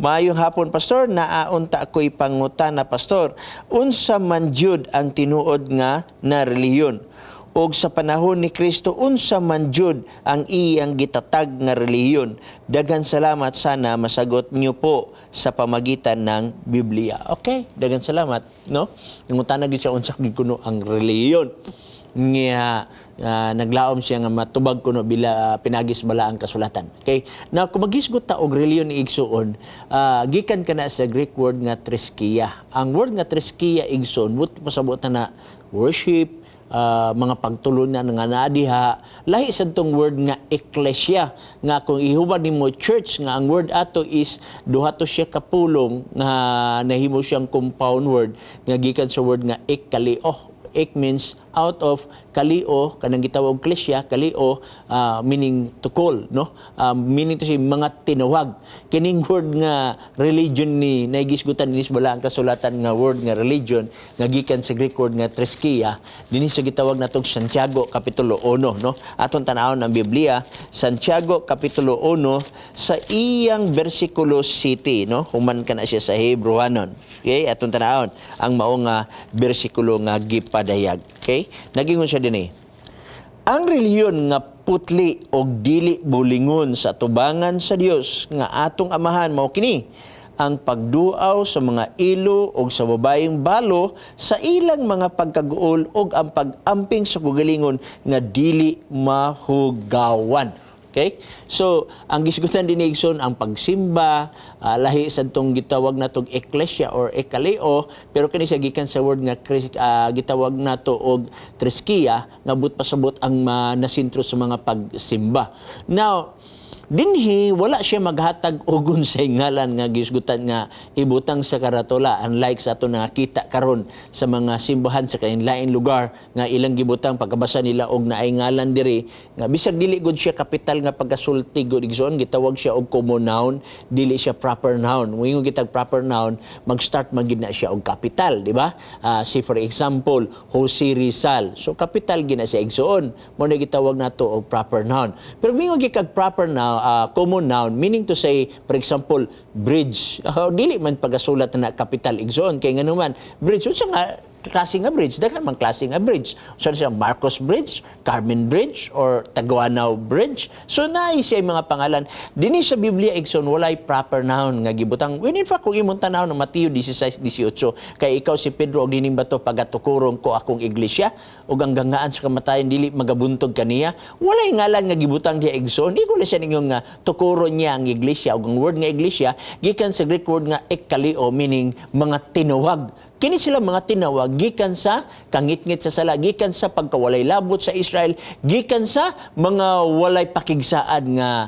"Maayong hapon, Pastor, naa unta ko'y pangutana, Pastor. Unsa man jud ang tinuod nga na relihiyon? Og sa panahon ni Kristo, unsa man jud ang iyang gitatag nga relihiyon? Daghan salamat, sana masagot niyo po sa pamagitan ng Biblia." Okay, daghan salamat, no? Nangutana gyud siya unsa gyud kuno ang relihiyon. Nga naglaom siya nga matubag kuno bila pinagis bala ang kasulatan. Okay? Now, kung maghisgot ta og relihiyon ni igsuon, gikan kana sa Greek word nga threskeia. Ang word nga threskeia, igsuon, but pasabot na worship, mga pagtulunan nga naa diha. Lahi sa tong word nga eklesia, nga kung ihubad nimo church, nga ang word ato is duha to siya kapulong nga nahimo siyang compound word nga gikan sa word nga ekkaleo. Ek means out of, kaleo kanang gitawag eklesia, kaleo meaning to call, no? Meaning to say mga tinawag. Kining word nga religion ni naigisgutan ni bala ang kasulatan nga word nga religion nga gikan sa Greek word nga threskeia, dinhi sa gitawag natong Santiago kapitulo 1, no? Aton tan-awon ang Biblia, Santiago kapitulo 1 sa iyang bersikulo 7, no? Human kana siya sa Hebrewanon. Okay, aton tan-awon ang mao nga bersikulo nga gipadayag. Okay, nagingon siya dinhi: "Ang relihiyon nga putli og dili bulingon sa tubangan sa Dios nga atong Amahan mao kini: ang pagduaw sa mga ilo og sa babayeng balo sa ilang mga pagkaguol og ang pag-amping sa kaugalingon nga dili mahugawan." Okay? So, ang gisgutan din ni igsoon, ang pagsimba, lahi sa tong gitawag natong eklesia or ekaleo, pero kini siya gikan sa word nga gitawag nato og threskeia nga but pasabot ang nasintro sa mga pagsimba. Now, dinhi wala siya maghatag og unsay ngalan nga gisgutan nga ibutang sa karatula, unlike sa ato nakita karon sa mga simbahan sa kain-lain lugar nga ilang gibutang pagkabasa nila og naay ngalan diri nga bisag dili gud siya kapital nga pagkasulti gud, igsoon, gitawag siya og common noun, dili siya proper noun. Moingon kitag proper noun, mag-start man gid na siya og capital, di ba? Say for example, Jose Rizal, so capital gina siya, igsoon. Mo na gitawag nato og proper noun. Pero moingon gikag proper noun, common noun, meaning to say, for example, bridge, dili man pagkasulat na capital, igsoon, kay nganuman bridge, unsa nga klase nga bridge? Daghan man klase nga bridge. So siya Marcos Bridge, Carmen Bridge or Taguanao Bridge. So naay siya mga pangalan. Dinhi sa Biblia, igsoon, walay proper noun nga gibutang. When in fact, kung imong tan-aw ng Mateo 16:18, "Kay ikaw si Pedro ug nining bato pagatukuron ko akong iglesia ug ang gangaan sa kamatayon dili magabuntog kaniya." Walay ngalan nga gibutang diha, igsoon. Di ko lang siya ninyong nga tukuron niya ang iglesia, ug ang word nga iglesia gikan sa Greek word nga ekkaleo, meaning mga tinuwag. Kini sila mga tinawag gikan sa kangitngit sa sala, gikan sa pagkawalay labot sa Israel, gikan sa mga walay pakigsaad nga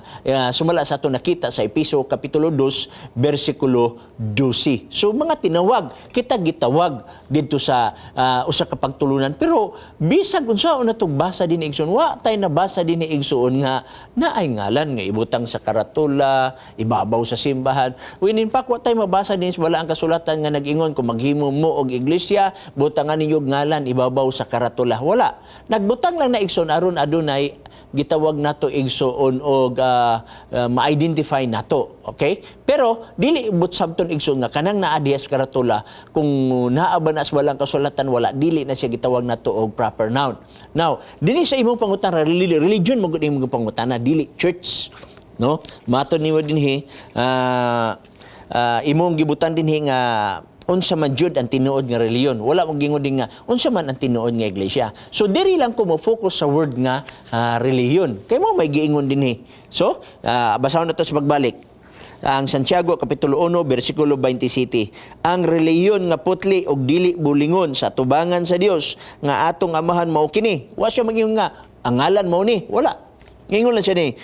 sumala sa ato nakita sa Epeso kapitulo 2 bersikulo 12. So mga tinawag, kita gitawag didto sa usa ka pagtulunan. Pero bisag unsa na tug basa din igsoon, wa tay nabasa din ni igsoon nga naay ngalan nga ibutang sa karatula, ibabaw sa simbahan. When in fact, wa tay mabasa din wala ang kasulatan nga nag-ingon kung maghimo mo og iglesia, butangan ninyo og ngalan ibabaw sa karatula. Wala. Nagbutang lang na, igsoon, aron adunay gitawag nato, igsoon, og ma-identify nato. Okay? Pero dili but sabton, igsoon, nga kanang naa diha sa karatula, kung naa ba na sa walang kasulatan, wala, dili na siya gitawag nato og proper noun. Now, dinhi sa imong pangutana, religion mo gud imong pangutana, dili church, no? Mato nimo dinhi imong gibutan dinhi nga unsa man jud ang tinuod nga relihiyon. Wala mo gingon din nga unsa man ang tinuod nga iglesia. So diri lang ko mo focus sa word nga relihiyon. Kay mo may giingon dinhi. So, basahon na to sa pagbalik. Ang Santiago kapitulo 1 bersikulo 27. "Ang relihiyon nga putli og dili bulingon sa tubangan sa Dios nga atong Amahan mao kini." Wa siya mangingon nga ang ngalan mao ni, wala. Ingon lang siya ni,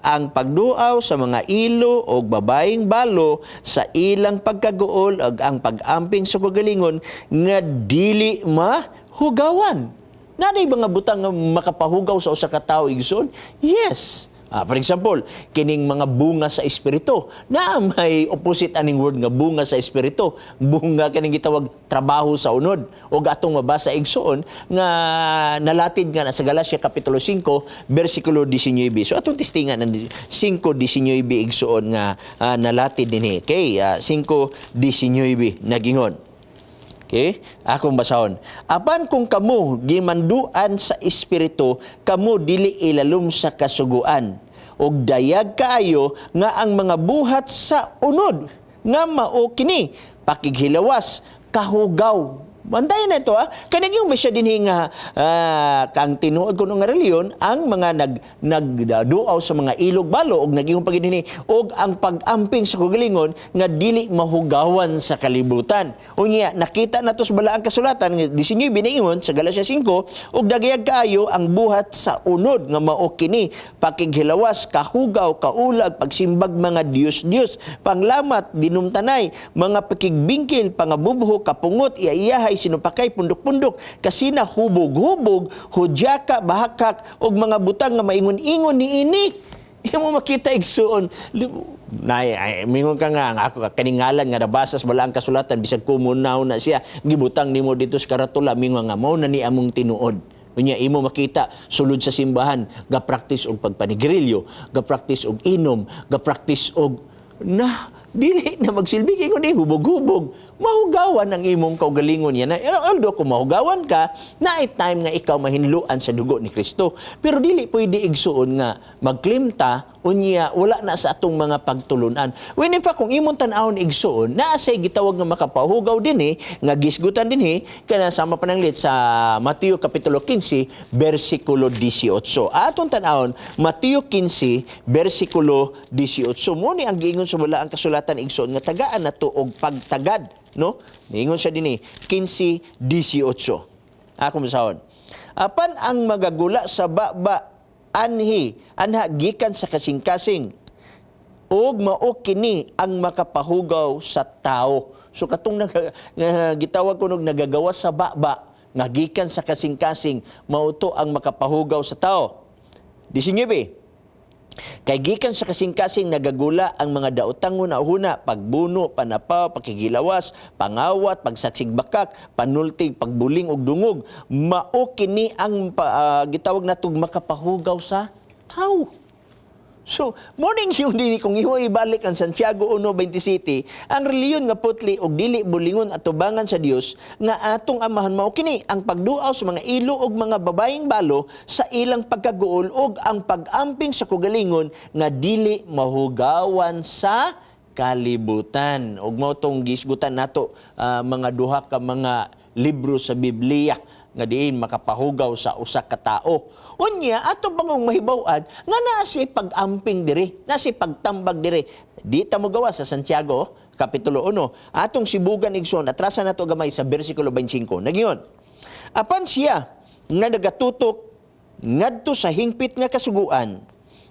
ang pagduaw sa mga ilo o babayeng balo sa ilang pagkaguol ug ang pag-amping sa kagalingon nga dili mahugawan. Naday mga butang nga makapahugaw sa usa ka tawo, igsoon? Yes. For example, kining mga bunga sa espiritu na may opposite aning word nga bunga sa espiritu, bunga kining gitawag trabaho sa unod. Og atong mabasa, igsuon, nga nalatid nga na sa Galatia kapitulo 5 bersikulo 19. So atong testingan ang 5:19, igsuon, nga nalatid dinhi. Okay, 5:19 nagingon. Okay? Akong basahon. "Apan kung kamo gimanduan sa Espiritu, kamo dili ilalom sa kasuguan. Og dayag kaayo nga ang mga buhat sa unod nga mao kini: pakighilawas, kahugaw." Bantayan na ito ha. Kaya yung ba siya dinhi nga kang tinuod kuno nga reliyon ang mga nagduaw sa mga ilog balo og naging pag dinhi og ang pag-amping sa kaugalingon nga dili mahugawan sa kalibutan. Unya nakita nato sa balaang kasulatan nga 19 binaingon sa Galatia 5, "Og dagayag kaayo ang buhat sa unod nga mao kini: pakighilawas, kahugaw, kaulag, pagsimbag mga Diyos-Diyos, panglamat, dinumtanay, mga pakigbingkil, pangabubho, kapungot, iyayahay, sinupakay, pundok-pundok, kasina, hubog-hubog, hudyaka, bahakak, ug mga butang nga maingon-ingon niini." Imo makita, igsuon. Nay, ay, mingon ka nga, nga ako kaningalan nga nabasa sa balaang kasulatan, bisag kumunaw na siya, gibutang nimo dito sa karatula, mingon nga mao na ni among tinuod. Unya imo makita sulod sa simbahan, ga practice og pagpanigrilyo, ga practice og inom, ga practice og na dili na magsilbi ingon ni hubog-hubog, mahugawan ang imong kaugalingon yan. Although kung mahugawan ka, na time nga ikaw mahinluan sa dugo ni Kristo, pero dili pwede, igsuon, nga mag-claim ta unya wala na sa atong mga pagtulunan. When in fact, kung imong tan-awon, igsuon, naa say gitawag nga makapahugaw dinhi nga gisgutan dinhi kana sama pananglit sa Mateo kapitulo 15 bersikulo 18. Atong tan-awon Mateo 15 bersikulo 18. Mo ni ang giingon sa balaang kasulatan, igsuon, nga tagaan nato og pagtagad, no? Niingon siya dinhi 15:18. Ako masahon. "Apan ang magagula sa baba anhi anha gikan sa kasing-kasing ug mao kini ang makapahugaw sa tao." So katong nga gitawag kunog nagagawa sa baba nga gikan sa kasing-kasing, mao to ang makapahugaw sa tao. 19. "Kay gikan sa kasing-kasing nagagula ang mga daotang huna-huna, pagbuno, panapaw, pakighilawas, pangawat, pagsaksig bakak, panultig, pagbuling og dungog. Mao kini ang gitawag natog makapahugaw sa tao." So, morning yung dini kung imo ibalik ang Santiago 1:27, ang reliyon nga putli og dili bulingon at tubangan sa Dios nga atong amahan mao kini ang pagduaw sa mga ilo og mga babayeng balo sa ilang pagkaguol og ang pag-amping sa kaugalingon nga dili mahugawan sa kalibutan. Ug mao tong gisgutan nato mga duha ka mga libro sa Biblia nga diin makapahugaw sa usa ka tawo. Unya ato bangong mahibaw-an nga naa si pag-amping diri, naa si pagtambag diri. Di ta mo gawa sa Santiago kapitulo 1. Atong sibugan, igsoon, atrasa nato gamay sa bersikulo 25. Nagyon. "Apan siya nga nagatutok ngadto sa hingpit nga kasuguan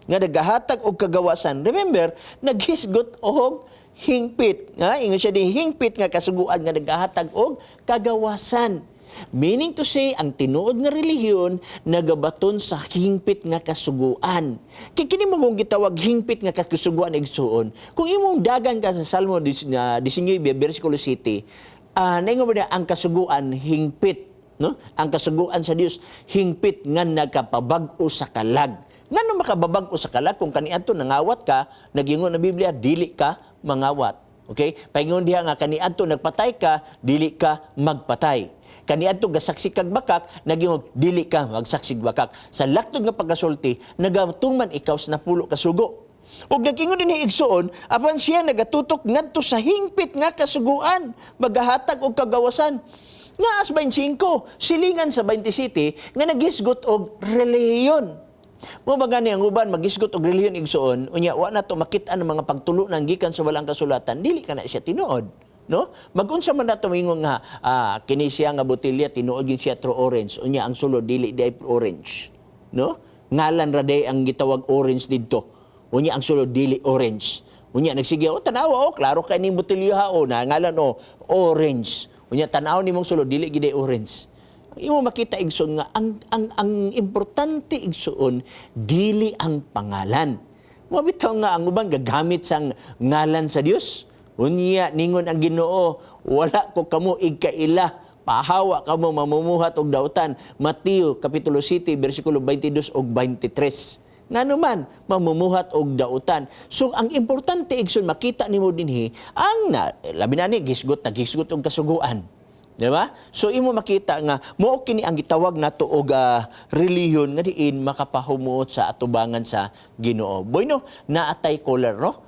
nga nagahatag og kagawasan." Remember, naghisgot og hingpit. Nga ingon siya di hingpit nga kasuguan nga nagahatag og kagawasan. Meaning to say, ang tinuod nga relihiyon nagabaton sa hingpit nga kasuguan. Kay kini mo kung gitawag hingpit nga kasuguan, igsuon. Kung imong dagan ka sa Salmo 19 bersikulo 7, naingon mo na ang kasuguan hingpit, no? Ang kasuguan sa Dios hingpit nga nagkapabag-o sa kalag. Ngano makababag-o sa kalag kung kaniadto nangawat ka, nagingon na Biblia dili ka mangawat? Okay? Paingon diha nga kaniadto nagpatay ka, dili ka magpatay. Kaniadto gasaksi kag bakak, nagingon dili ka magsaksig bakak. Sa laktod nga pagkasulti, nagatuman ikaw sa 10 ka sugo. Ug nag-ingon din ni igsuon, apan siya nagatutok ngadto sa hingpit nga kasuguan, magahatag og kagawasan. Nga as 25, silingan sa 27 nga nagisgot og relihiyon. Mo ba gani ang uban magisgot og relihiyon, igsuon, unya wa na to makit-an ang mga pagtulo gikan sa balaang kasulatan, dili ka na siya tinuod. No? Magunsa man nato moingon nga kini siya nga botelya tinuod gid siya true orange, unya ang sulod dili di orange. No? Ngalan ra day ang gitawag orange didto. Unya ang sulod dili orange. Unya nagsige, "Oh, tanawa oh, klaro kay ning botelya ha, oh, na ngalan oh, orange." Unya tanaw nimong sulod dili gid orange. Imo makita, igsoon, nga ang importante, igsoon, dili ang pangalan. Mao bitaw nga ang uban gagamit sang ngalan sa Dios. Unya ningon ang Ginoo, "Wala ko kamo igkaila, pahawa kamo mamumuhat og dautan." Mateo kapitulo 7 bersikulo 22 ug 23. Ngano man mamumuhat og dautan? So ang importante, igsoon, makita nimo dinhi ang na, labi na ni gisgot na gisgot og kasuguan. Di ba? So imo makita nga mao kini ang gitawag nato og relihiyon nga diin makapahumuot sa atubangan sa Ginoo. Bueno, naatay caller, no?